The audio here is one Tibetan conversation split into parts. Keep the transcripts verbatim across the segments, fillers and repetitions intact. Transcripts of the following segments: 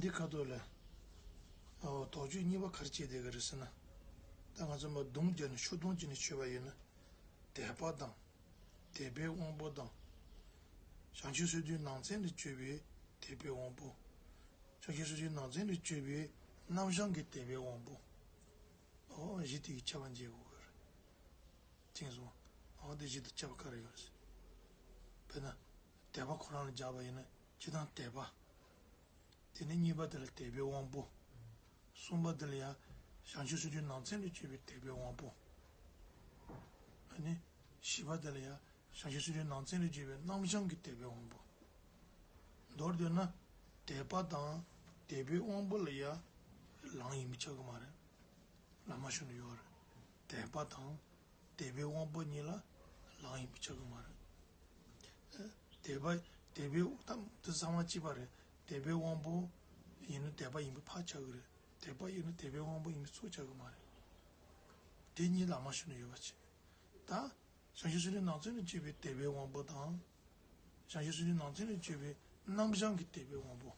འདི་ཁ་ཐོག་ལ། ཨོ། དོགས་གཅོད་གཉིས་པ་ག་རེ་བྱས་བསྡད་ཀྱི་རེད་ཟེར་ན། ད་ང་ཚོ་མར་བརྡུང་བརྒྱབ་ནས་ཤུགས་བརྡུང་བྱས་ནས་ཆོད་པ་ཡིན་ན། དད་པ་དང་། དད་པའི་དབང་པོ་དང་། བྱང་ཆུབ་སེམས་དཔའི་ནང་ཚན་ལ་སྤྱོད་པའི་དད་པའི་དབང་པོ། བྱང་ཆུབ་སེམས་དཔའི་ནང་ཚན་ལ་སྤྱོད་པའི་རྣམ་བྱང་གི་དད་པའི་དབང་པོ། ཨོ། བཞི་དེ་གི་ཁྱད་པར་འབྱེད་དགོས་ཀྱི་རེད། མཁྱེན་སོང་། ཨོ། དེ་བཞི་དང་ཁྱད་པར་ག་རེ་ཡོད་རེད། དཔེར་ན། དད་པ་ཁོ་རང་ལ་སྦྱར་བ་ཡིན་ན་སྤྱིར་བཏང་དད་པ། དེ་ནས་གཉིས་པ་དེ་ལ་དད་པའི་དབང་པོ། གསུམ་པ་དེ་ལ་ཡང་བྱང་ཆུབ་སེམས་དཔའི་ནང་ཚན་ལ་སྤྱོད་པའི་དད་པའི་དབང་པོ། ཨ་ནི། བཞི་པ་དེ་ལ་ཡང་བྱང་ཆུབ་སེམས་དཔའི་ནང་ཚན་ལ་སྤྱོད་པའི་རྣམ་བྱང་གི་དད་པའི་དབང་པོ། མདོར་བསྡུས་ན། དད་པ་དང་དད་པའི་དབང་པོ་ལ་ཡང་ལམ་ཡིན་པས་ཁྱབ་ཀྱི་མ་རེད། ལམ་མ་ཞུགས་ན་ཡོད་རེད། དད་པ་དང་དད་པའི་དབང་པོ་གཉིས་ལ་ལམ་ཡིན་པས་ཁྱབ་ཀྱི་མ་རེད། དད་པ། དད་པའི་དབང་དུ་ཚང་མ་གཅིག་པ་རེད། དད་པའི་དབང་པོ་ཡིན་ན་དད་པ་ཡིན་པས་ཕར་ཆགས་ཀྱི་རེད། དད་པ་ཡིན་ན་དད་པའི་དབང་པོ་ཡིན་པས་ཚུར་ཆགས་ཀྱི་མ་རེད། དེ་གཉིས་ལམ་མ་ཞུགས་ན་ཡོད་པ་བྱས། ད། བྱང་ཆུབ་སེམས་དཔའི་ནང་ཚན་ལ་སྤྱོད་པའི་དད་པའི་དབང་པོ་དང་། བྱང་ཆུབ་སེམས་དཔའི་ནང་ཚན་ལ་སྤྱོད་པའི་རྣམ་བྱང་གི་དད་པའི་དབང་པོ།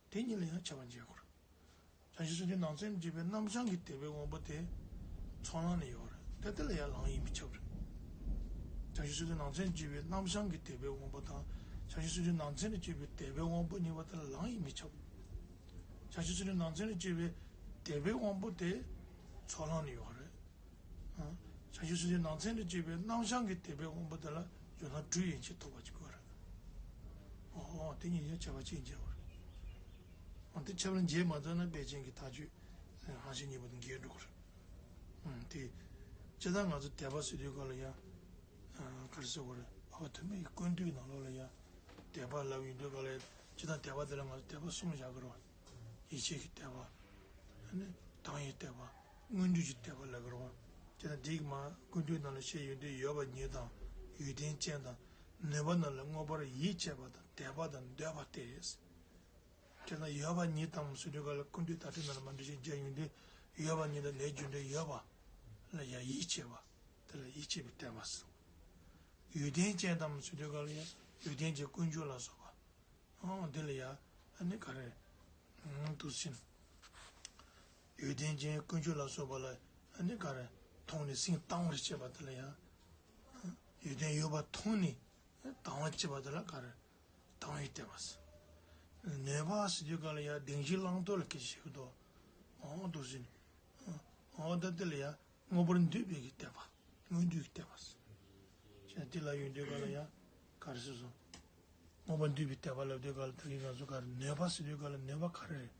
དེ་གཉིས་ལ་ཡང་ཁྱད་པར་འབྱེད་དགོས། བྱང་ཆུབ་སེམས་དཔའི་ནང་ཚན་ལ་སྤྱོད་པའི་རྣམ་བྱང་གི་དད་པའི་དབང་པོ་དེ། ཚོགས་ལམ་ནས་ཡོད་རེད། དེ་དེ་ལ་ཡང་ལམ་ཡིན་པས་ཁྱབ་རེད། བྱང་ཆུབ་སེམས་དཔའི་ནང་ཚན་ལ་སྤྱོད་པའི་རྣམ་བྱང་གི་དད་པའི་དབང་པོ་དང་། བྱང་ཆུབ་སེམས་དཔའི་ནང་ཚན་ལ་སྤྱོད་པའི་དད་པའི་དབང་པོ་གཉིས་པོ་དེ་ལ་ལམ་ཡིན་པས་ཁྱབ། བྱང་ཆུབ་སེམས་དཔའི་ནང་ཚན་ལ་སྤྱོད་པའི་དད་པའི་དབང་པོ་དེ་ཚོགས་ལམ་ནས་ཡོད་རེད། ཨ། བྱང་ཆུབ་སེམས་དཔའི་ནང་ཚན་ལ་སྤྱོད་པའི་རྣམ་བྱང་གི་དད་པའི་དབང་པོ་དེ་ལ་ཡང་ན་དྲུག་ཡན་ཆད་ཐོབ་པ་ཅིག་དགོས་རེད། ཨོ། དེ་གཉིས་ཡང་ཁྱད་པར་ཅིག་འབྱེད་དགོས་རེད། ཨ། དེ་ཁྱད་པར་འབྱེད་མ་ཐུབ་ན་དཔེ་ཅན་གྱི་ཐག་གཅོད་ཧང་ཤེད་གཉིས་པོ་དེ་འགལ་འགྲོ་གི་རེད། ཨ། དེ་སྤྱིར་བཏང་ང་ཚོ་དད་པ་ཟེར་དུས་སྒང་ལ་ཡང་། ཨ། ག་རེ་ཟེར་དགོས་རེད། འཕགས་པ་ཐོན་མིའི་ཀུན་བཏུས་ནང་ལོགས་ལ་ཡང་དད་པ་ལབ་ཡོང་དུས་སྒང་ལ་ཡང་། སྤྱིར་བཏང་དད་པ་དེ་ལ་ང་ཚོ་དད་པ་གསུམ་བཞག་གི་རེད་བ། ཡིད་ཆེས་ཀྱི་དད་པ། ཨ་ནི་དང་བའི་དད་པ། མངོན་འདོད་ཀྱི་དད་པ་ལབ་ཀྱི་རེད་བ། དེ་ལ་འདིའི་མ་ཀུན་བཏུས་ནང་ལ་བཤད་ཡོང་དུས་ཡོད་པ་ཉིད་དང་། ཡོན་ཏན་ཅན་དང་། ནུས་པ་རྣམས་ལ་མངོན་པར་ཡིད་ཆེས་པ་དང་དད་པ་དང་འདོད་པ་སྟེ། དེ་ལ་ཡོད་པ་ཉིད་དང་ཟེར་དུས་སྒང་ལ་ཀུན་བཏུས་དར་ཊཱིཀ་ནང་ལ་མ་འདྲ་ཞིག་སྦྱར་ཡོང་དུས། ཡོད་པ་ཉིད་དང་ལས་རྒྱུ་འབྲས་ཡོད་པ་ལ་ཡང་ཡིད་ཆེས་པ། དེ་ལ་ཡིད་ཆེས་པའི་དད་པ་ཟེར། ཡོན་ཏན་ཅན་དང་ཟེར་དུས་སྒང་ལ་ཡང་ཡོན་ཏན་ཅན་ཀུན་འབྱུང་ལ་སོགས་པ། ཨང་། འདི་ལ་ཡ། ཨ་ནི་ག་རེ། ཨང་། འདུག་ཟིན། ཡོན་ཏན་ཅན་ཀུན་སྤྱོད་ལ་སོགས་པ་ལ། ཨ་ནི་ག་རེ། མཐོང་ནས་སེམས་དང་བར་བྱེད་པ་དེ་ལ་ཡ། ཡོན་ཏན་ཡོད་པ་མཐོང་ནས་དང་བར་བྱེད་པ་དེ་ལ་ག་རེ། དང་བའི་དད་པ་ཟེར། ནུས་པ་ཟེར་དུས་སྒང་ལ་ཡ་བདེན་བཞི་བླང་དོར་ལ་སྐད་ཆ་བཤད་ཀྱི་འདུག་ཨང་། འདུག་ཟིན། ཨང་། ད་དེ་ལ་ཡ། མངོན་པར་འདོད་པའི་གི་དད་པ། མངོན་འདོད་ཀྱི་དད་པ་ཟེར། ཅེས་དེ་ལ་ཡོང་དུས་སྒང་ལ་ཡང་ག་རེ་ཟེར་སོང་། མངོན་པར་འདོད་པའི་དད་པ་ལབ་དུས་སྒང་ལ་ད་གིན་ང་ཚོ་ག་རེ། ནུས་པ་ཟེར་དུས་སྒང་ལ་ནུས་པ་ག་རེ་རེད།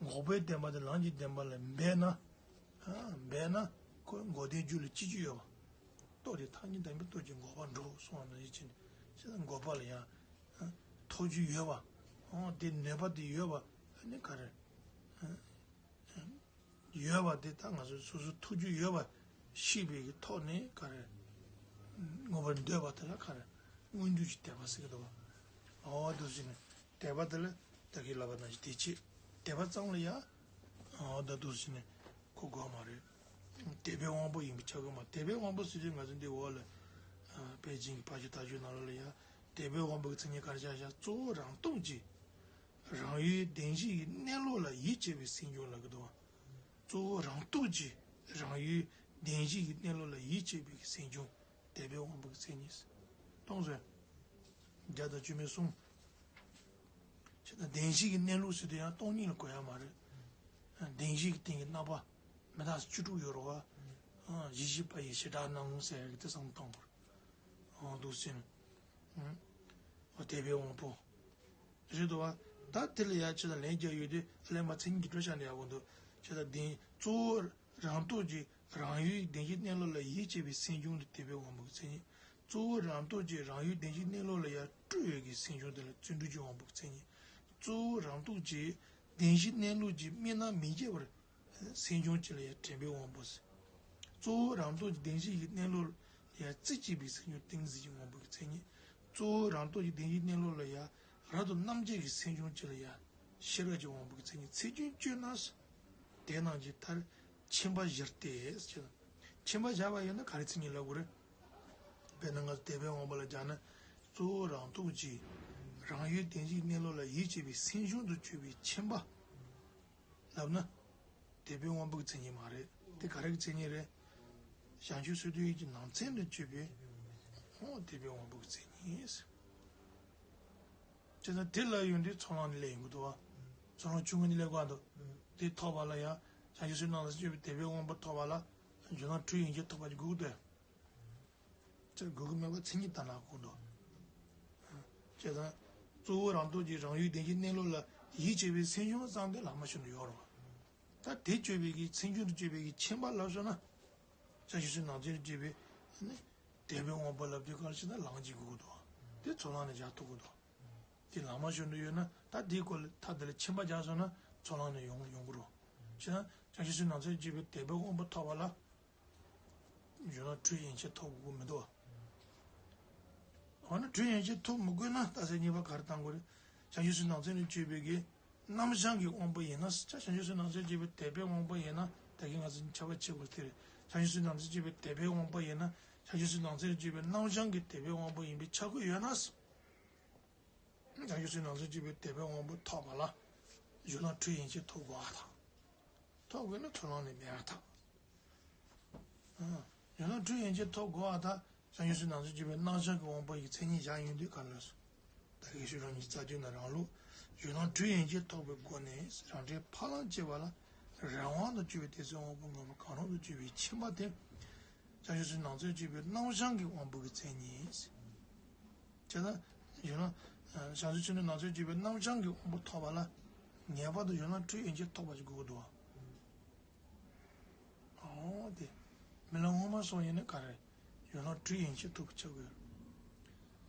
འགོག་པའི་བདེན་པ་དེ་ལམ་གྱི་བདེན་པ་ལ་འབད་ན། ཨ། འབད་ན་ཁོ་འགོག་བདེན་རྒྱུ་ལ་སྐྱེ་རྒྱུ་ཡོད་པ། རྟོགས་དེ་ཐག་ཉེ་དམ་པའི་རྟོགས་ཀྱི་འགོག་པར་འགྲོ་གསུངས་པ་ནང་བཞིན་བྱས་ནས། བྱས་ན་འགོག་པ་ལ་ཡང་། ཨ། ཐོབ་རྒྱུ་ཡོད་པ། ཨོ། དེ་ནུས་པ་དེ་ཡོད་པ། ཨ་ནི་ག་རེ། ཨ། ཡོད་པ་དེ་ད་ང་ཚོས་སོ་སོ་ཐུགས་རྒྱུད་ཡོད་པ་ཤེས་པའི་གི་ཐོག་ནས་ག་རེ། མངོན་པར་འདོད་པ་དེ་ལ་ག་རེ། མངོན་འདོད་ཀྱི་དད་པ་ཟེར་གི་འདུག་བ། ཨོ། འདུག་ཟེར་ནས་དད་པ་དེ་ལ་ད་གིན་ལབ་པ་ནང་བཞིན་དེ་བྱེད། དད་པ་ཙམ་ལ་ཡ། ཨོ། ད་འདུག་ཟེར་ནས་གོ་དགོས་མ་རེད། དད་པའི་དབང་པོ་ཡིན་པས་ཁྱབ་གི་མ། དད་པའི་དབང་པོ་ཟེར་དུས་ང་ཚོ་འདི་འོག་ལ། ཨ། པཎ་ཆེན་གྱི་ཕར་ཕྱིན་དར་ལྕོག་ནང་ལོགས་ལ་ཡ། དད་པའི་དབང་པོ་གི་མཚན་ཉིད་ག་རེ་བཞག་བཞག་གཙོ་བོ་རང་སྟོབས་ཀྱིས། རང་ཡུལ་བདེན་བཞི་ཡི་གནས་ལུགས་ལ་ཡིད་ཆེས་པའི་སེམས་བྱུང་ལབ་ཀྱི་འདུག་བ། གཙོ་བོ་རང་སྟོབས་ཀྱིས་རང་ཡུལ་བདེན་བཞི་ཡི་གནས་ལུགས་ལ་ཡིད་ཆེས་པའི་སེམས་བྱུང་དད་པའི་དབང་པོ་གི་མཚན་ཉིད། སྟོང་ཟད། བརྒྱ་དང་བཅུ་མེད་གསུམ། བྱས་ཙང་བདེན་བཞི་གི་གནས་ལུགས་ཟེར་དུས་ཡང་སྟོང་ཉིད་ལ་གོ་ཡ་མ་རེད། བདེན་བཞི་གི་སྟེང་གི་རྣམ་པ་མི་རྟག་བཅུ་དྲུག་ཡོད་རེད་བ། བཞི་བཞི་པ་ཡི་བྱེ་བྲག་སྣང་ངོ་ཟེར་ཡ་གི་དེ་བསམ་བློ་གཏོང་དགོས་རེད། འདུག་ཟེར་ནས། དད་པའི་དབང་པོ། རེད་འདུག་བ། ད་དེ་ལ་ཡ་ཅི་ལ་ལན་རྒྱག་ཡོད་དུས་ལན་མ་མཚན་ཉིད་ཀྱི་འགྲོ་བྱ་ནས་ཡག་པོ་འདུག་ཅི་ལ་བདེན་གཙོ་བོ་རང་སྟོབས་ཀྱིས་རང་ཡུལ་བདེན་བཞིའི་གནས་ལུགས་ལ་ཡིད་ཆེས་པའི་སེམས་བྱུང་དེ་དད་པའི་དབང་པོ་གི་མཚན་ཉིད། གཙོ་བོ་རང་སྟོབས་ཀྱིས་རང་ཡུལ་བདེན་བཞིའི་གནས་ལུགས་ལ་ཡ་སྤྲོ་བའི་གི་སེམས་བྱུང་དེ་ལ་བརྩོན་འགྲུས་ཀྱི་དབང་པོ་གི་མཚན་ཉིད། གཙོ་བོ་རང་སྟོབས་ཀྱིས་བདེན་བཞིའི་གནས་ལུགས་ཀྱི་དམིགས་རྣམ་མི་བརྗེད་པར། སེམས་བྱུང་གཅིག་ལ་ཡང་དྲན་པའི་དབང་པོ་ཟེར། གཙོ་བོ་རང་སྟོབས་ཀྱིས་བདེན་བཞི་ཡི་གནས་ལུགས་ལ་ཡང་རྩིས་བྱེད་པའི་སེམས་བྱུང་ཏིང་འཛིན་གྱི་དབང་པོ་གི་མཚན་ཉིད། གཙོ་བོ་རང་སྟོབས་ཀྱིས་བདེན་བཞིའི་གནས་ལུགས་ལ་ཡང་རབ་ཏུ་རྣམ་འབྱེད་ཀྱི་སེམས་བྱུང་གཅིག་ལ་ཡང་ཤེས་རབ་ཀྱི་དབང་པོ་གི་མཚན་ཉིད། ཚེགས་ཆུང་སྤྱོད་ན་ཟེར། དེ་རྣམས་ཀྱི་མཐར་ཁྱིམ་པ་བཞི་སྟེ་ཟེར། ཁྱིམ་པ་བཞག་པ་ཡིན་ན་ག་རེ་མཚན་ཉིད་ལབ་དགོས་རེད། དཔེར་ན་ང་ཚོ་དད་པའི་དབང་པོ་ལ་སྦྱར་ན། གཙོ་བོ་རང་སྟོབས་ཀྱིས་ རང་ཡུལ་བདེན་བཞིའི་གནས་ལུགས་ལ་ཡིད་ཆེས་པའི་སེམས་བྱུང་དུ་གྱུར་པའི་ཁྱིམ་པ་ལབ་ན། དད་པའི་དབང་པོ་གི་མཚན་ཉིད་མ་རེད། དེ་ག་རེ་གི་མཚན་ཉིད་རེད། བྱང་ཆུབ་སེམས་དཔའི་ཡུལ་གྱི་ནང་ཚན་དུ་གྱུར་པའི། ཨོ་དད་པའི་དབང་པོ་གི་མཚན་ཉིད། བྱས་ཙང་དེ་ལ་ཡོང་དུས་ཚོགས་ལམ་ནས་སླེབས་ཡོང་གི་འདུག་བ། ཚོགས་ལམ་ཆུང་ངུ་ནས་སླེབས་དགོས་འདུག་དེ་ཐོབ་པ་ལ་ཡང་བྱང་ཆུབ་སེམས་ནང་དུ་གྱུར་པའི་དད་པའི་དབང་པོ་ཐོབ་པ་ལ་སྦྱོར་ལམ་དྲུག་ཡན་ཆད་ཐོབ་པ་ཅིག་དགོས་ཀྱི་འདུག་དེར་དགོས་ཀྱི་མེད་པ་མཚན་ཉིད་ལྟར་ན་དགོས་འདུག་བྱས་ཙང་གཙོ་བོ་རང་སྟོབས་ཀྱིས་རང་ཡུལ་བདེན་བཞིའི་གནས་ལུགས་ལ་ཡིད་ཆེས་པའི་སེམས་བྱུང་ཙམ་དེ་ལམ་སྦྱོར་དུ་ཡོད་རེད་བ། ད་དེ་གྱུར་པའི་གི་སེམས་བྱུང་དུ་གྱུར་པའི་གི་ཁྱིམ་པ་ལབ་སོང་ན། བྱང་ཆུབ་སེམས་ནང་ཚན་དུ་གྱུར་པའི་ནི་དད་པའི་དབང་པོ་ལབ་དུས་གང་ཞིག་ན་ལམ་གྱི་དགོས་ཀྱི་འདུག་དེ་ཚོགས་ལམ་ནས་སྦྱར་ཐུབ་ཀྱི་འདུག་དེ་ལམ་སྦྱོར་དུ་ཡོད་ན་ད་དེའི་སྐོར་ལ་ཐ་དེ་ལ་ཁྱིམ་པ་སྦྱར་སོང་ན་ཚོགས་ལམ་ནས་ཡོང་ཡོང་གི་རེད། བྱས་ན་བྱང་ཆུབ་སེམས་ནང་ཚན་དུ་གྱུར་པའི་དད་པའི་དབང་པོ་ཐོབ་པ་ལ། སྦྱོར་ལམ་དྲུག་ཡན་ཆད་ཐོབ་དགོས་མི་འདུག་འོ་ན་དྲུག་ཡན་ཆད་ཐོབ་མི་དགོས་ན་རྟགས་གསལ་གཉིས་པ་ག་རེ་བཏང་དགོས་རེད། བྱང་ཆུབ་སེམས་ནང་ཚན་དུ་གྱུར་པའི་གི་རྣམ་བྱང་གི་དབང་པོ་ཡིན་ན། བྱང་ཆུབ་སེམས་ནང་ཚན་གྱུར་པའི་དད་པའི་དབང་པོ་ཡིན་ན། ད་གིན་ང་ཚོ་ཁྱབ་པ་ཕྱེ་དགོས་དེ་རེད། བྱང་ཆུབ་སེམས་ནང་ཚན་གྱུར་པའི་དད་པའི་དབང་པོ་ཡིན་ན། བྱང་ཆུབ་སེམས་ནང་ཚན་དུ་གྱུར་པའི་རྣམ་བྱང་གི་དད་པའི་དབང་པོ་ཡིན་པའི་ཆ་བགོས་ཡོད་ན། བྱང་ཆུབ་སེམས་ནང་ཚན་གྱུར་པའི་དད་པའི་དབང་པོ་ཐོབ་པ་ལ་སྦྱོར་ལམ་དྲུག་ཡན་ཆད་ཐོབ་དགོས་པ་དང་། ཐོབ་དགོས་ན་ཚོགས་ལམ་ནས་མེད་པར་ཐལ། ཨ། ཡང་ན་དྲུག་ཡན་ཆད་ཐོབ་དགོས་པ་དང་བྱང་ཆུབ་སེམས་ནང་ཚན་གྱུར་པའི་རྣམ་བྱང་གི་དབང་པོ་ཡི་མཚན་ཉིད་བཞག་ཡོང་དུས་ག་རེ་ལབ་སོང་། ད་གིན་ཤོ་ལོ་ཉི་ཤུ་རྩ་བདུན་ན་རང་ལུགས་སྦྱོར་ལམ་དྲུག་ཡན་ཆད་ཐོབ་པའི་སྒོ་ནས་རང་འབྲས་ཕ་ལམ་སྐྱེ་བ་ལ་རང་དབང་དུ་གྱུར་པའི་དད་སེམས་དབང་པོ་ངོ་མ་གང་རུང་དུ་གྱུར་པའི་ཁྱིམ་པ་དེ། བྱང་ཆུབ་སེམས་ནང་ཚན་གྱུར་པའི་རྣམ་བྱང་གི་དབང་པོ་གི་མཚན་ཉིད། བྱས་ཙང་ཡང་ན་བྱང་ཆུབ་སེམས་ནང་ཚན་གྱུར་པའི་རྣམ་བྱང་གི་དབང་པོ་ཐོབ་པ་ལ་ངེས་པར་དུ་སྦྱོར་ལམ་དྲུག་ཡན་ཆད་ཐོབ་པ་ཞིག་དགོས་ཀྱི་འདུག་བ། ཨོ་དེ། རྨི་ལམ་སྔོན་མ་སོགས་ཡིན་ན་ག་རེ། སྦྱོར་ལམ་དྲུག་ཡན་ཆད་ཐོབ་པའི་ཆ་དགོས།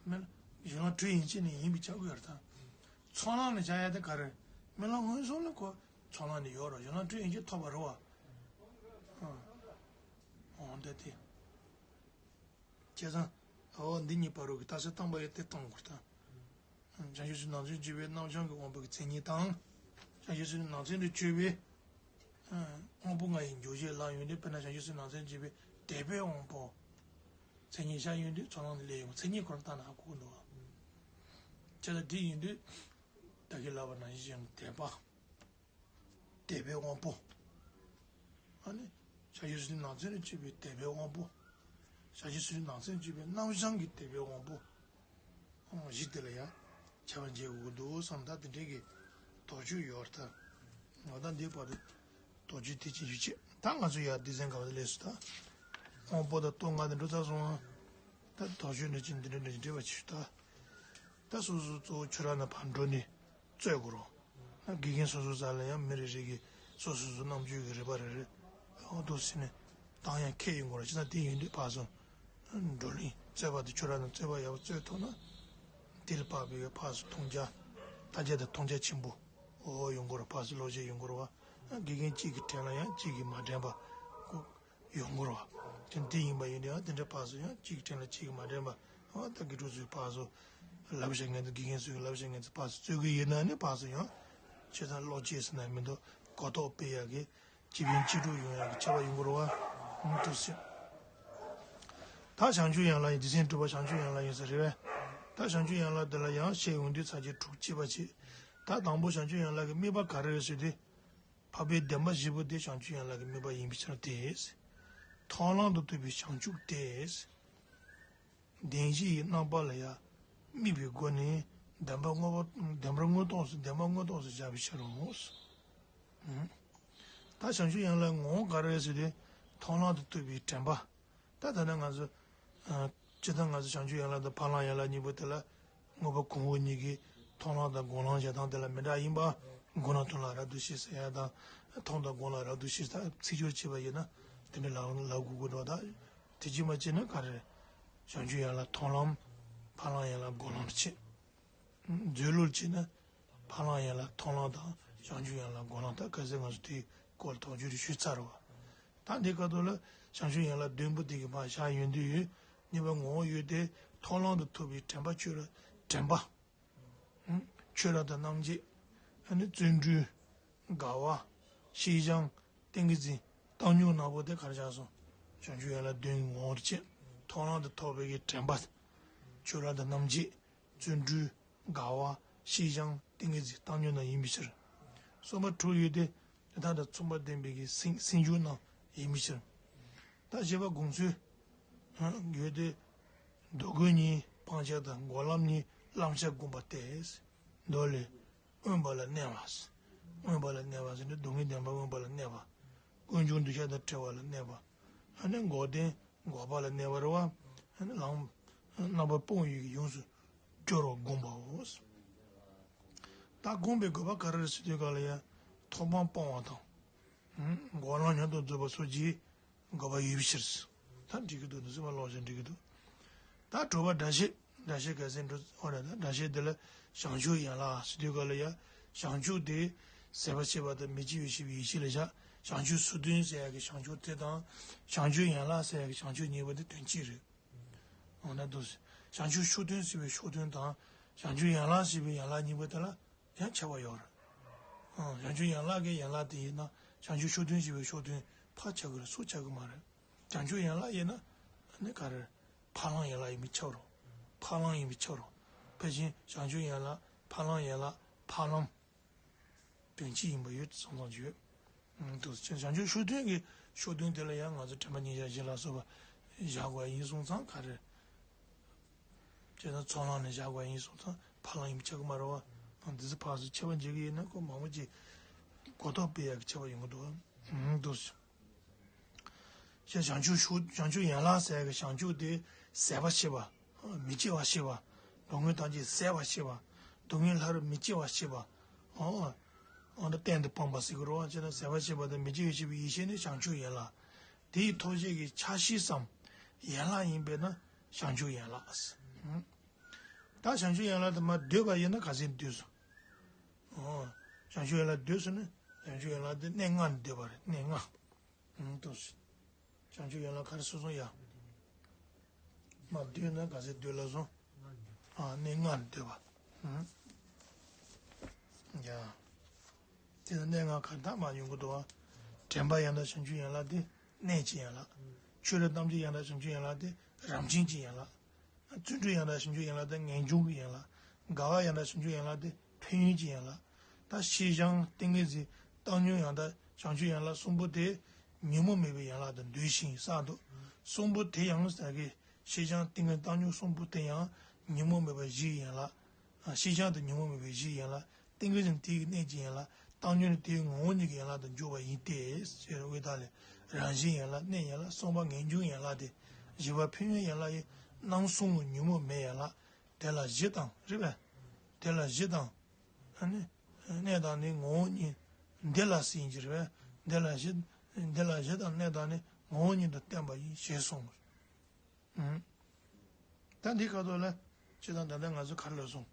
རྨི་ལམ་སྦྱོར་ལམ་དྲུག་ཡན་ཆད་ནི་ཡིན་པའི་ཆ་དགོས་ཡོད་དང་། ཚོགས་ལམ་ནས་བྱ་ཡ་དེ་ག་རེ། རྨི་ལམ་སྔོན་སོང་ལ་ཁོ་ཚོགས་ལམ་ནས་ཡོད་རོ། སྦྱོར་ལམ་དྲུག་ཡན་ཆད་ཐོབ་པ་རེད་བ། ཨོ་དེ་དེ། བྱས་ཙང་། འོ་འདི་གཉིས་བར་རོ་གི་རྟགས་གསལ་བཏང་པ་ཡོད་དེ་བཏང་དགོས་དང་། བྱང་ཆུབ་སེམས་ནང་ཚན་གྱུར་པའི་རྣམ་བྱང་གི་དབང་པོ་གི་མཚན་ཉིད་དང་། བྱང་ཆུབ་སེམས་ནང་ཚན་དུ་གྱུར་པའི་དབང་པོ་ལྔ་ཡི་འཇོག་བྱེད་ལ་ཡོང་དུས་དཔེར་ན་བྱང་ཆུབ་སེམས་ནང་ཚན་གྱུར་པའི་དད་པའི་དབང་པོ། མཚན་ཉིད་བཞག་ཡོང་དུས་ཚོགས་ལམ་ནས་སླེབས་ཡོང་མཚན་ཉིད་ཁོ་རང་ལྟ་ན་ཧ་གོ་གི་འདུག་བ། བྱས་ཙང་འདི་ཡིན་དུས་ད་གིན་ལབ་པ་ནང་བཞིན་ཡང་དད་པ། དད་པའི་དབང་པོ། ཨ་ནི། བྱང་ཆུབ་སེམས་ནང་ཚན་དུ་གྱུར་པའི་དད་པའི་དབང་པོ། བྱང་ཆུབ་སེམས་ནང་ཚན་དུ་གྱུར་པའི་རྣམ་བྱང་གི་དད་པའི་དབང་པོ། ཨང་བཞི་དེ་ལ་ཡང་ཁྱབ་པ་འབྱེད་དགོས་ཀྱི་འདུག་བསམ། ད་དེ་འདྲའི་གི་དོགས་གཅོད་ཡོད་རེད་ད། ང་ད་འདི་བར་དུ་དོགས་གཅོད་དེ་ཅི་ཞིག་བྱེད། ད་ང་ཚོ་ཡར་སྡེ་ཚན་ག་བ་དེ་སླེབས་སོང་ད། དབང་པོ་དང་སྟོབས་ལྔ་དེ་འགྲོ་ཚར་སོང་ཨ། ད་དོགས་གཅོད་འདྲ་ཅིག་འདི་འདྲ་འདྲ་ཅིག་འདྲི་བ་བྱེད་ཤོག་ད། ད་སོ་སོ་གཙོ་བོ་ཆོས་ར་ན་ཕར་འགྲོ་ནས་རྩོད་དགོས་རོགས། དགེ་རྒན་སོ་སོ་ས་ལ་ཡང་མི་རེ་རེ་གི་སོ་སོ་སོ་རྣམ་དཔྱོད་ཀྱི་རེ་བ་རེ་རེ་འོ་འདུག་ཟེར་ནས་བཏང་ཡང་ཁྱད་ཡོང་གི་རེད། ཅི་ན་དེ་ཡིན་དུས་ཕར་ཚུར་བགྲོ་གླེང་རྩོད་པ་དེ་ཁྱོད་རང་ནང་རྩོད་པ་ཡག་པོ་རྩོད་ཐུབ་ན་དེ་ལ་དཔག་པའི་ཕར་ཚུར་མཐོང་རྒྱ་ལྟ་རྒྱ་དང་མཐོང་རྒྱ་ཆེན་པོ་འོ་ཡོང་གི་རེད། ཕར་ཚུར་བློ་སྐྱེད་ཡོང་གི་རེད་བ། དགེ་རྒན་གཅིག་གི་དྲན་ལ་ཡང་གཅིག་གིས་མ་དྲན་པ་ཁོ། ཡོང་གི་རེད་བ། དེ་འདི་ཡིན་པ་ཡིན་དུས་ཡང་དེ་འདྲ་ཕར་ཚུར་ཡང་གཅིག་དྲན་ལ་གཅིག་མ་དྲན་པ། ཨ་ད་དགེ་ཕྲུག་ཚོས་ཕར་ཚུར་ལབ་བྱ་ངན་དང་དགེ་རྒན་ཚོས་ལབ་བྱ་ངན་ཚོ་ཕར་ཚུར་རྩོད་གི་ཡོད་ན་ནི་ཕར་ཚུར་ཡང་ཆོས་དང་བློ་སྐྱེས་ཟེར་ན་མི་འདུག་གོ་རྟོགས་སྤེལ་ཡག་གི་སྤྱི་ཕན་སྤྱི་སྒྲུབ་ཡོང་ཡག་གི་ཆེ་བ་ཡོང་གི་རེད་བ། ཨང་ཐུགས་སྲིད། ད་བྱང་ཆུབ་ཡན་ལག་ཡིན། སྡེ་ཚན་དྲུག་པ་བྱང་ཆུབ་ཡན་ལག་ཡིན་ས་རེད་བས། ད་བྱང་ཆུབ་ཡན་ལག་འདི་ལ་ཡང་བཤད་ཡོང་དུས་ཚར་གཅིག་དྲུག་གཅིག་པ་བྱེད། ད་དང་པོ་བྱང་ཆུབ་ཡན་ལག་གི་དམིགས་པ་ག་རེ་རེད་ཟེར་དུས། འཕགས་པའི་བདེན་པ་བཞི་པོ་དེ་བྱང་ཆུབ་ཡན་ལག་གི་དམིགས་པ་ཡིན་པའི་ཕྱིར་ཏེ། མཐོང་ལམ་དུ་ཐུག་པའི་བྱང་ཆུབ་སྟེ། བདེན་བཞི་ཡི་རྣམ་པ་ལ་ཡང་དམིགས་པའི་སྒོ་ནས་བདེན་པ་དངོས་པོ་བདེན་པར་དངོས་སྟོང་སུ་བདེན་པ་དངོས་སྟོང་སུ་བཞག་པའི་ཕྱིར་རོ། ད་བྱང་ཆུབ་ཡན་ལག་ངོ་བོ་ག་རེ་རེད་ཟེར་ཏེ་མཐོང་ལམ་དུ་ཐུག་པའི་དྲན་པ། ད་ད་ནི་ང་ཚོ། ཨ། སྤྱིར་བཏང་ང་ཚོ་བྱང་ཆུབ་ཡན་ལག་དང་འཕགས་ལམ་ཡན་ལག་གཉིས་པོ་དེ་ལ་དངོས་པོ་གོང་འོག་གཉིས་ཀྱི་མཐོང་ལམ་དང་སྒོམ་ལམ་བྱེད་སྟངས་དེ་ལ་མི་འདྲ་ཡིན་པ། སྒོམ་ལམ་མཐོང་ལམ་རབ་ཏུ་ཤེས་ཟེར་ཡ་དང་མཐོང་དང་སྒོམ་ལམ་རབ་ཏུ་ཤེས་ད་ཚིག་སྦྱོར་བྱས་པ་ཡིན་ན་དེ་འདྲ་ལབ་ལབ་དགོས་ཀྱི་འགྲོ། ད་དེ་གཅིག་མ་བྱས་ན་ག་རེ་རེད། བྱང་ཆུབ་ཡན་ལག་མཐོང་ལམ། འཕགས་ལམ་ཡན་ལག་སྒོམ་ལམ་བྱེད། མཛོད་ལུགས་བྱས་ན། འཕགས་ལམ་ཡན་ལག་མཐོང་ལམ་དང་བྱང་ཆུབ་ཡན་ལག་སྒོམ་ལམ། ད་གལ་སྲིད་ང་ཚོ་དེའི་སྐོར་ལ་དོགས་གཅོད་རེ་ཞུས་ཚར་བ། ད་འདི་སྐབས་ཐོག་ལ་བྱང་ཆུབ་ཡན་ལག་བདུན་པོ་དེ་གི་མར་བཞག་ཡོང་དུས་ཡོད། གཉིས་པ་ངོ་བོ་ཡོད་དེ་མཐོང་ལམ་དུ་ཐུག་པའི་དྲན་པ་ཆོས་ར་དྲན་པ། ཆོས་ར་དང་རྣམ་འབྱེད། ཨ་ནི་བརྩོན་འགྲུས། དགའ་བ། ཤེས་བྱ། ཏིང་ངེ་འཛིན། བཏང་སྙོམས་ནག་པོ་དེ་གར་བཞག་སོང་། བྱང་ཆུབ་ཡན་ལག་བདུན་གྱི་ངོ་བོར་བྱེད། མཐོང་ལམ་དུ་ཐུག་པའི་གི་དྲན་པ། ཆོས་ར་དང་རྣམ་འབྱེད། བརྩོན་འགྲུས། དགའ་བ། ཤེས་བྱ། ཏིང་ངེ་འཛིན། བཏང་སྙོམས་རྣམས་ཡིན་པའི་ཕྱིར། གསུམ་པ་དྲུག་ཡོད་དེ། དེ་དག་དང་མཚུངས་པར་ལྡན་པའི་གི་སེམས་སེམས་བྱུང་རྣམས་ཡིན་པའི་ཕྱིར། ད་བཞི་པ་དགོངས་ཚུལ་ཡོད་དེ། སྡུག་བསྔལ་གཉིས་སྤང་བྱ་དང་། འགོག་ལམ་གཉིས་བླང་བྱར་བསྒོམ་པ་སྟེ། མདོ་ལས། མངོན་པ་ལ་གནས་པ། མངོན་པ་ལ་གནས་པ་ཟེར་ནི་སྡུག་བསྔལ་བདེན་པ་མངོན་པ་ལ་གནས་པ། ཀུན་འབྱུང་འདུ་བྱེད་དང་བྲལ་བ་ལ་གནས་པ། ཨ་ནི་འགོག་བདེན་འགོག་པ་ལ་གནས་པ་རེད་བ། ཨ་ནི་ལམ་རྣམ་པར་སྤོང་བའི་ཡོངས་སུ་གྱུར་པར་བསྒོམ་པའོ། ད་བསྒོམ་པའི་དགོས་པ་ག་རེ་རེད་ཟེར་དུས་ག་ལ་ཡ། ཐོག་མར་སྤོང་བ་དང་། འགོག་ལམ་མཉམ་དུ་འཛུགས་པ་སོགས་ཀྱི་དགོས་པ་ཡོད་པའི་ཕྱིར། ད་འགྲིག་གི་འདུག་འདི་ཚོ་མ་ལོག་ཅིག་འགྲིག་གི་འདུག་ད་དྲུག་པ་སྒྲ་བཤད། སྒྲ་བཤད་ག་ཟེར་འགྲོ་འོ་རེད། ད་སྒྲ་བཤད་འདི་ལ་བྱང་ཆུབ་ཡན་ལག་ཟེར་དུས་ག་ལ་ཡ། བྱང་ཆུབ་དེ་ཟད་པ་ཤེས་པ་དང་མི་སྐྱེ་བའི་ཤེས་པའི་ཡེ་ཤེས་ལ་བཞག་བྱང་ཆུབ་ཕྱོགས་མཐུན་ཟེར་ཡ་གི་བྱང་ཆུབ་དེ་དང་། བྱང་ཆུབ་ཡན་ལག་ཟེར་ཡ་གི་བྱང་ཆུབ་གཉིས་པོ་དེ་དོན་གཅིག་རེད། འོ་ན་འདུག་བྱང་ཆུབ་ཕྱོགས་མཐུན་ཟེར་བའི་ཕྱོགས་མཐུན་དང་། བྱང་ཆུབ་ཡན་ལག་ཟེར་བའི་ཡན་ལག་གཉིས་པོ་དེ་ལ་ཡང་ཁྱད་པར་ཡོད་རེད། ཨང་། བྱང་ཆུབ་ཡན་ལག་གི་ཡན་ལག་དེ་ཡིན་ན་བྱང་ཆུབ་ཕྱོགས་མཐུན་ཟེར་བའི་ཕྱོགས་མཐུན་ཕར་ཆགས་ཀྱི་རེད། ཚུར་ཆགས་ཀྱི་མ་རེད། བྱང་ཆུབ་ཡན་ལག་ཡིན་ན་ནི་ག་རེ། ཕ་ལམ་ཡན་ལག་ཡིན་པས་ཁྱབ་རོ། ཕ་ལམ་ཡིན་པས་ཁྱབ་རོ། ཕལ་ཆེར་བྱང་ཆུབ་ཡན་ལག་ཕ་ལམ་ཡན་ལག་ཕ་ལམ་དོན་གཅིག་ཡིན་པ་ཡོད་ཙང་ཙང་ཅིག་ཡོད། ཨང་། འདུག་བྱང་ཆུབ་ཕྱོགས་མཐུན་གྱི་ཕྱོགས་མཐུན་དེ་ལ་ཡང་ང་ཚོ་དྲན་པ་མཉམ་བཞག་བཞི་ལ་སོགས་པ་བཞག་དགོས་ཡིན་སོང་ཙང་ག་རེ། བྱས་ཙང་ཚོགས་ལམ་ནས་བཞག་དགོས་ཡིན་སོང་ཙང་ཕ་ལམ་ཡིན་པ་ཆགས་ཀྱི་མ་རེད་བ། འདི་ཚོ་ཕར་ཚུར་ཁྱད་པར་འབྱེད་ཀྱི་ཡིན་ན་ཁོ་མང་པོ་ཅིག་གོ་རྟོགས་སྤེལ་ཡག་གི་ཁྱད་པར་ཡོང་གི་འདུག་ཨང་། འདུག་སེ། ཞེས་བྱང་ཆུབ་ཕྱོགས། བྱང་ཆུབ་ཡན་ལག་ཟེར་ཡག་གི་བྱང་ཆུབ་དེ་ཟད་པ་ཤེས་པ། མི་སྐྱེ་བ་ཤེས་པ། སྡུག་བསྔལ་ཐམས་ཅད་ཟད་པ་ཤེས་པ། སྡུག་བསྔལ་ལྷ་རབ་མི་སྐྱེ་བ་ཤེས་པ། ཨོ། ཨོ་འདྲ་གཏན་དུ་སྤངས་པ་ཟེར་གི་རེད་བ། བྱས་ན་ཟད་པ་ཤེས་པ་དང་མི་སྐྱེ་བ་ཤེས་པའི་ཡེ་ཤེས་ནི་བྱང་ཆུབ་ཡན་ལག་དེའི་ཐོག་བཅས་ཀྱི་ཆ་ཤས་སམ། ཡན་ལག་ཡིན་པས་ན་བྱང་ཆུབ་ཡན་ལག་ཨང་། ད་བྱང་ཆུབ་ཡན་ལག་དེ་མར་བསྡུས་པ་ཡིན་ན་ག་ཚད་བསྡུས་སོང་། ཨོ། བྱང་ཆུབ་ཡན་ལག་བསྡུས་སོང་ན་བྱང་ཆུབ་ཡན་ལག་དེ་གནས་ལྔ་ནས་བསྡུས་པ་རེད། གནས་ལྔ། ཨང་། ཏོ། བྱང་ཆུབ་ཡན་ལག་ག་རེ་སོ་སོ་ཡ། མར་བསྡུས་ན་ག་ཚད་བསྡུས་ལ་སོང་། ཨ། གནས་ལྔ་ནས་བསྡུས་པ། ཨང་། ཡ། དེ་ནས་གནས་ལྔ་ག་རེ་ད་མར་ཡོང་གི་འདུག་བ། དྲན་པ་ཡང་དག་བྱང་ཆུབ་ཡན་ལག་དེ་གནས་ཀྱི་ཡན་ལག་ཆོས་རབ་རྣམ་འབྱེད་ཡང་དག་བྱང་ཆུབ་ཡན་ལག་དེ་རང་བཞིན་གྱི་ཡན་ལག་བརྩོན་འགྲུས་ཡང་དག་བྱང་ཆུབ་ཡན་ལག་དེ་ངེས་འབྱུང་གི་ཡན་ལག་དགའ་བ་ཡང་དག་བྱང་ཆུབ་ཡན་ལག་དེ་ཕན་ཡོན་གྱི་ཡན་ལག་ད་ཤེས་བྱ་ཏིང་ངེ་འཛིན་བཏང་སྙོམས་ཡང་དག་བྱང་ཆུབ་ཡན་ལག་གསུམ་པོ་དེ་ཉོན་མོངས་མེད་པའི་ཡན་ལག་དང་འདོད་ཞེན་བསགས་འདུག་གསུམ་པོ་དེ་ཡང་ཟེར་གི་ཤེས་བྱ་ཏིང་ངེ་འཛིན་བཏང་སྙོམས་གསུམ་པོ་དེ་ཡང་ཉོན་མོངས་མེད་པ་བཞིའི་ཡན་ལག་ཤེས་བྱ་དེ་ཉོན་མོངས་མེད་པའི་གཞིའི་ཡན་ལག་ཏིང་ངེ་འཛིན་དེའི་གནས་ཀྱི་ཡན་ལག་བཏང་སྙོམས་ནི་དེའི་ངོ་བོ་ཉིད་ཀྱི་ཡན་ལག་ཏུ་འགྱུར་བ་ཡིན་ཏེ། ཟེར་བའི་ཐད་ལས་རང་བཞིན་ཡན་ལག་གནས་ཡན་ལག་གསུམ་པ་ངེས་འབྱུང་ཡན་ལག་སྟེ། བཞི་པ་ཕན་ཡོན་ཡན་ལག་ཡིན། རྣམ་གསུམ་ལ་ཉོན་མོངས་མེད་ཡན་ལག་དེ་ལ་གཞི་དང་རེད་པས། དེ་ལ་གཞི་དང་། ཨ་ནི། གནས་དང་ནི་ངོ་བོ་ཉིད། འདི་ལ་ཟེར་གྱི་རེད་པས། འདི་ལ་གཞི། འདི་ལ་གཞི་དང་གནས་དང་ནི་ངོ་བོ་ཉིད་དུ་བསྟན་པ་ཡིན་ཞེས་གསུངས། ཨང་། ད་འདི་ཁ་ཐོག་ལ་སྤྱིར་བཏང་ད་ལྟ་ང་ཚོ་ག་རེ་ལབ་སོང་།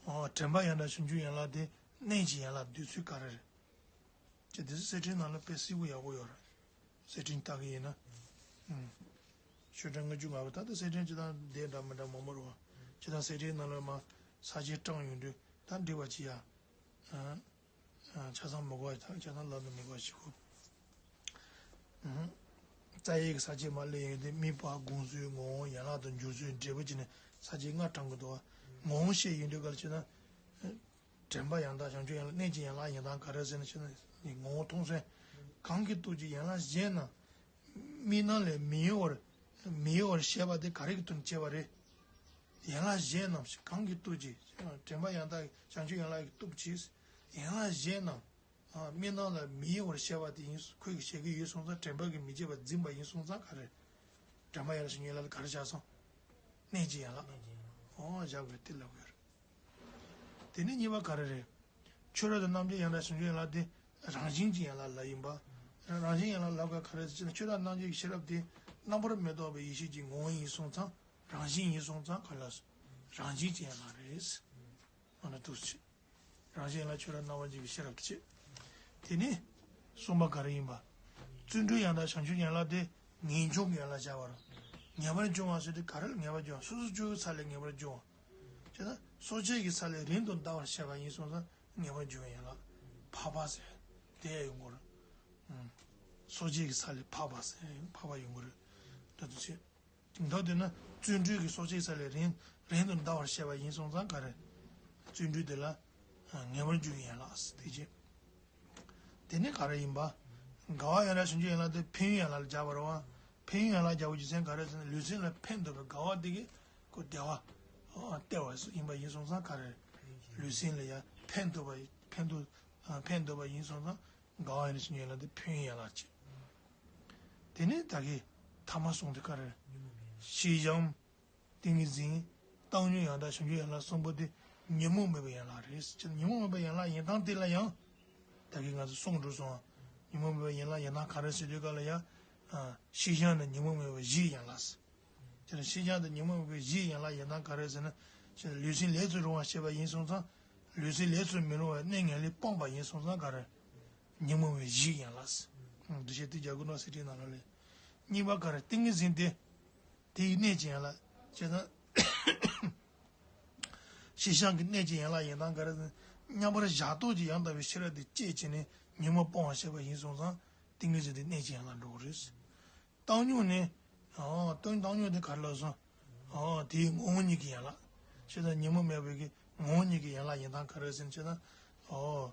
ཨོ། དྲན་པ་ཡང་དག་བྱང་ཆུབ་ཡན་ལག་དེ་གནས་ཀྱི་ཡན་ལག་བསྡུས་ཚུལ་ག་རེ་རེད། ཅེས་དེ་ཚོ་གསེར་ཕྲེང་ནང་ལ་དཔེ་གསལ་པོ་ཡག་པོ་ཡོད་རེད། གསེར་ཕྲེང་ལྟ་གི་ཡིན་ན། ཨང་། ཤོག་གྲངས་ལྔ་བཅུ་ང་བ། ད་ལྟ་གསེར་ཕྲེང་སྤྱིར་བཏང་དེ་འདྲ་མི་འདྲ་མང་པོ་རེད་བ། སྤྱིར་བཏང་གསེར་ཕྲེང་ནང་ལ་མར་ས་བཅད་བགྲངས་ཡོང་དུས་ད་འགྲིག་པ་ཅིག་ཡ། ཨང་། ཆ་ཚང་མི་དགོས། ཆ་ཚང་ལབ་ན་མི་དགོས་ཞིག་གོ། ཨང་། རྩ་བའི་གི་ས་བཅད་མར་སླེབས་ཡོང་དུས་དམིགས་པ་དགོངས་ཚུལ་ངོ་བོ་ཡན་ལག་ཏུ་འགྱུར་ཚུལ་འབྲས་བུ་བཅས་ནས་ས་བཅད་ལྔ་བགྲང་གི་འདུག་བ། ངོ་བོ་བཤད་ཡོང་དུས་ག་རེ་བྱས་ན། དྲན་པ་ཡང་དག་བྱང་ཆུབ་ཡན་ལག་གནས་ཀྱི་ཡན་ལག་ཡིན་སྟངས་ག་རེ་ཟེར་ན་བྱས་ན་ངོ་བོ་མཐོང་སོང་། གང་གིས་རྟོགས་ཀྱི་ཡན་ལག་གཞན་རྣམས། དམིགས་རྣམ་ལས་མི་གཡོ་བར། མི་གཡོ་བར་བཤད་པ་དེ་ག་རེ་གི་དོན་བྱས་པ་རེད། ཡན་ལག་གཞན་རྣམས་ཞེས་གང་གིས་རྟོགས་ཀྱི། དྲན་པ་ཡང་དག་བྱང་ཆུབ་ཡན་ལག་གིས་རྟོགས་ཀྱི། ཡན་ལག་གཞན་རྣམས། དམིགས་རྣམ་ལ་མི་གཡོ་བར་བཤད་པ་དེ་ཡིན། ཁོས་ཀྱིས་བཤད་ཀྱི་ཡོད་སོང་ཙང་དྲན་པ་གིས་མི་བརྗེད་པར་འཛིན་པ་ཡིན་སོང་ཙང་ག་རེ། དྲན་པ་ཡན་ལག་བྱང་ཆུབ་ཡན་ལག་དེ་ག་རེ་བཞག་སོང་། གནས་ཀྱི་ཡན་ལག་ཨོ་བཞག་པའི་དེ་ལབ་ཡོད་རེད། དེ་ནས་གཉིས་པ་ག་རེ་རེད། ཆོས་རབ་ཏུ་རྣམ་འབྱེད་ཡང་དག་བྱང་ཆུབ་ཡན་ལག་དེ་རང་བཞིན་གྱི་ཡན་ལག་ལ་ཡིན་པ། རང་བཞིན་ཡན་ལག་ལབ་དགོས་ག་རེ་ཟེར་ན་ཆོས་རབ་རྣམ་འབྱེད་ཀྱི་ཤེས་རབ་དེ་རྣམ་པར་མི་རྟོག་པའི་ཡེ་ཤེས་ཀྱི་ངོ་བོ་ཡིན་སོང་ཙང་རང་བཞིན་ཡིན་སོང་ཙང་ག་ལ་རང་བཞིན་གྱི་ཡན་ལག་རེད། ཨ་ན་ཐུགས་རྗེ་ཆེ། རང་བཞིན་ཡན་ལག་ཆོས་རབ་རྣམ་པར་འབྱེད་ཀྱི་ཤེས་རབ་ཏུ་བྱེད། དེ་ནས་གསུམ་པ་ག་རེ་ཡིན་པ། བརྩོན་འགྲུས་ཡང་དག་བྱང་ཆུབ་ཡན་ལག་དེ་ངེས་འབྱུང་གི་ཡན་ལག་བྱ་བ་རེད། ངེས་པར་འབྱུང་བ་ཟེར་དུས་ག་རེ་ལ་ངེས་པར་འབྱུང་བ། སོ་སོ་སྐྱེ་བོའི་ས་ལས་ངེས་པར་འབྱུང་བ། བྱས་ན་སོ་སྐྱེ་གི་ས་ལས་རིང་དུ་འདའ་བར་བཤད་པ་ཡིན་སོང་ཙང་ངེས་པར་འབྱུང་བའི་ཡན་ལག་འཕགས་པ་ཟེར་དེ་ཡང་ཡོང་གི་རེད། སོ་སྐྱེ་གི་ས་ལས་འཕགས་པ་ཟེར་འཕགས་པ་ཡོང་གི་རེད། ད་དུ་བྱེད། མདོར་བསྡུས་ན་བརྩོན་འགྲུས་ཀྱིས་སོ་སྐྱེའི་ས་ལས་རིང་རིང་དུ་འདའ་བར་བཤད་པ་ཡིན་སོང་ཙང་ག་རེ། བརྩོན་འགྲུས་དེ་ལ་ངེས་པར་འགྱུར་ཡན་ལག་ཟེར་དེ་བྱས། དེ་ནི་ག་རེ་ཡིན་པ། དགའ་བ་ཡང་དག་བྱང་ཆུབ་ཡན་ལག་དེ་ཕན་ཡོན་ཡན་ལག་ལ་སྦྱར་བ་རེད་བ། ཕན་ཡོན་ཡན་ལག་སྦྱར་བའི་རྒྱུ་མཚན་ག་རེ་ཟེར་ན་ལུས་སེམས་ལ་ཕན་འདོགས་པའི་དགའ་བ་དེ་གིས་ཁོ་བདེ་བ་སྟེར་བ་ཡིན་པ་ཡིན་སོང་ཙང་ག་རེ། ལུས་སེམས་ལ་ཡང་ཕན་འདོགས་པ་ཕན་འདོགས་ཕན་འདོགས་པ་ཡིན་སོང་ཙང་དགའ་བ་ཡང་དག་བྱང་ཆུབ་ཡན་ལག་དེ་ཕན་ཡོན་ཡན་ལག་བྱས། དེ་ནས་ད་གིན་ཐ་མ་གསུམ་དེ་ག་རེ། ཤེས་བྱའམ། ཏིང་ངེ་འཛིན། བཏང་སྙོམས་ཡང་དག་བྱང་ཆུབ་ཡན་ལག་གསུམ་པོ་དེ་ཉོན་མོངས་མེད་པའི་ཡན་ལག་རེད། ཅེས་ཉོན་མོངས་མེད་པའི་ཡན་ལག་ཡིན་སྟངས་དེ་ལ་ཡང་། ད་གིན་ང་ཚོ་གསུངས་འགྲོ་སོང་། ཉོན་མོངས་མེད་པའི་ཡན་ལག་ཡིན་སྟངས་ག་རེ་ཟེར་དུས་སྐབས་ལ་ཡང་། ཤེས་བྱ་ནི་ཉོན་མོངས་མེད་པའི་གཞིའི་ཡན་ལག་ཟེར། དེ་ལ་ཤེས་བྱ་དེ་ཉོན་མོངས་མེད་པའི་གཞིའི་ཡན་ལག་ཡིན་སྟངས་ག་རེ་ཟེར་ན། ཅེས་ལུས་སེམས་ལས་སུ་རུང་བར་བྱེད་པ་ཡིན་སོང་ཙང་། ལུས་སེམས་ལས་སུ་མི་རུང་བའི་གནས་ངན་ལས་སྤངས་པ་ཡིན་སོང་ཙང་ག་རེ། ཉོན་མོངས་པའི་གཞིའི་ཡན་ལག་ཟེར། འདུ་ཤེས་དེ་རྒྱ་གུ་ནོ་སི་ཏི་ནང་ལ་ལས། གཉིས་པ་ག་རེ་ཏིང་ངེ་འཛིན་དེ། དེའི་གནས་ཀྱི་ཡན་ལག་ཅེས་དང་། ཤེས་བྱ་གི་གནས་ཀྱི་ཡན་ལག་ཡིན་སྟངས་ག་རེ་ཟེར་ན། མཉམ་པར་བཞག་རྟོག་གི་ཡང་དག་པའི་ཤེས་རབ་དེ་སྐྱེད་བྱས་ནས་ཉོན་མོངས་སྤོང་བར་བྱེད་པ་ཡིན་སོང་ཙང་ཏིང་ངེ་འཛིན་དེ་གནས་ཀྱི་ཡན་ལག་འགྲོ་གི་རེད། བཏང་སྙོམས་ནི། ཨོ་བཏང་བཏང་སྙོམས་དེ་ག་རེ་ལབ་སོང་། ཨོ་དེའི་ངོ་བོ་ཉིད་ཀྱི་ཡན་ལག་ཅེས་དང་ཉོན་མོངས་མེད་པའི་གི་ངོ་བོ་ཉིད་ཀྱི་ཡན་ལག་ཡིན་སྟངས་ག་རེ་ཟེར་ན་ཅེས་དང་། ཨོ།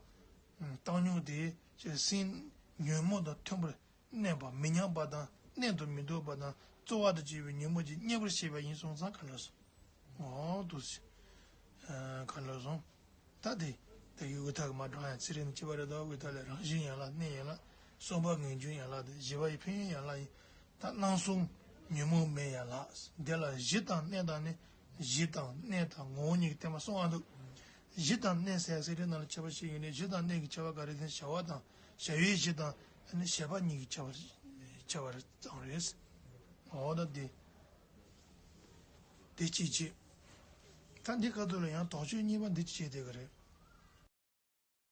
བཏང་སྙོམས་དེ་ཅེས་སེམས་ཉོན་མོངས་དང་མཐུན་པར་གནས་པ་མི་མཉམ་པ་དང་གནས་དུ་མི་འདོད་པ་དང་རྩོལ་བ་དང་བཅས་པའི་ཉོན་མོངས་ཀྱིས་མཉེས་པར་བྱས་པ་ཡིན་སོང་ཙང་ག་ལ་སོང་། འོ་འདུག་སེ། ག་ལ་སོང་། ད་དེ། ད་ཡི་དབུས་མཐའ་གི་མ་འགྲོ་ཡང་ཚེ་རིང་ནི་སྐྱེ་བ་རེ་ད་དབུས་མཐའ་ལས་རང་བཞིན་ཡན་ལག་གནས་ཡན་ལག་གསུམ་པ་ངེས་འབྱུང་ཡན་ལག་དང་བཞི་པ་ཡི་ཕན་ཡོན་ཡན་ལག་ཡིན། ད་རྣམ་གསུམ་ཉོན་མོངས་མེད་ཡན་ལག་འདི་ལ་གཞི་དང་གནས་དང་ནི། གཞི་དང་གནས་དང་ངོ་བོ་ཉིད་ཀྱི་བསྟན་པ་གསུངས་པ་འདུག་གཞི་དང་གནས་ཟེར་ཚིག་འགྲེལ་ནང་ལ་ཁྱད་པར་ཕྱེ་ཡོད་ནས་གཞི་དང་གནས་ཀྱི་ཁྱད་པར་ག་རེ་ཟེར་ན་བྱ་བ་དང་བྱ་བའི་གཞི་དང་ཨ་ནི་བྱེད་པ་གཉིས་ཀྱི་ཁྱད་པར་ཁྱད་པར་ཙམ་རེད། འོ་ད་འདི་འདི་གཅིག་བྱས། ད་འདི་སྐབས་དུ་ལ་ཡང་དོགས་གཅོད་གཉིས་པ་འདི་བྱས་བསྡད་ཀྱི་རེད།